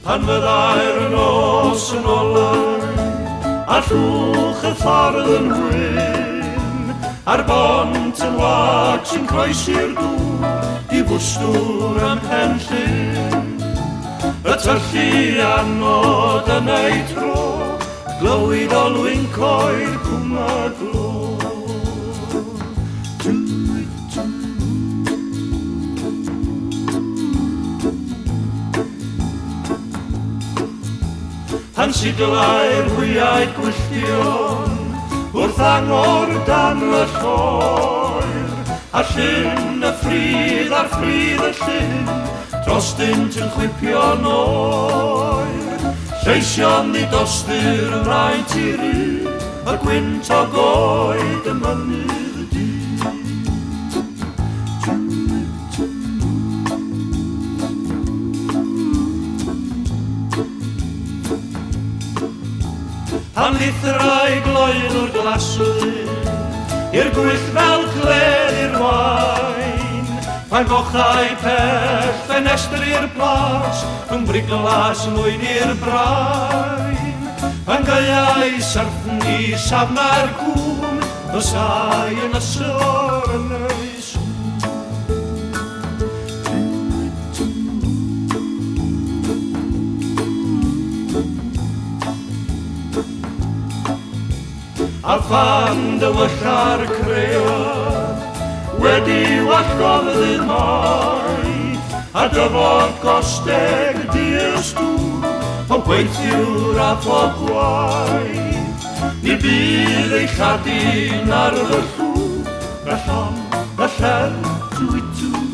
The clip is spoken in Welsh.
Pan fyddai'r nos yn olau, a llwch y ffordd yn wyn, a'r bont yn wag sy'n croesi'r dŵr i fwstwr ym Mhen Llŷn. Y tylluanod yn eu tro, glywid olwyn coed cwm y glo. Pan siglai'r hwyaid gwylltion wrth angor dan y lloer, a llyn y ffridd ar ffridd y llyn drostynt yn chwipio'n oer. Lleision ddidostur yn rhaid ti y gwynt o goed y mynydd du. Pan lithrai gloyw'r glaslun i'r gwyll fel cledd i'r wain, pan gochai pell ffenestri'r plas rhwng briglas lwyni'r brain, pan gaeau syrthni safnau'r cŵn, nosau yn ysor yn ei sŵn. A phan dywylla'r cread wedi wallgof ddydd maith, a dyfod gosteg diystŵr pob gweithiwr a phob gwaith, ni bydd ei lladin ar fy llw, na llon, na llen, tw i tw.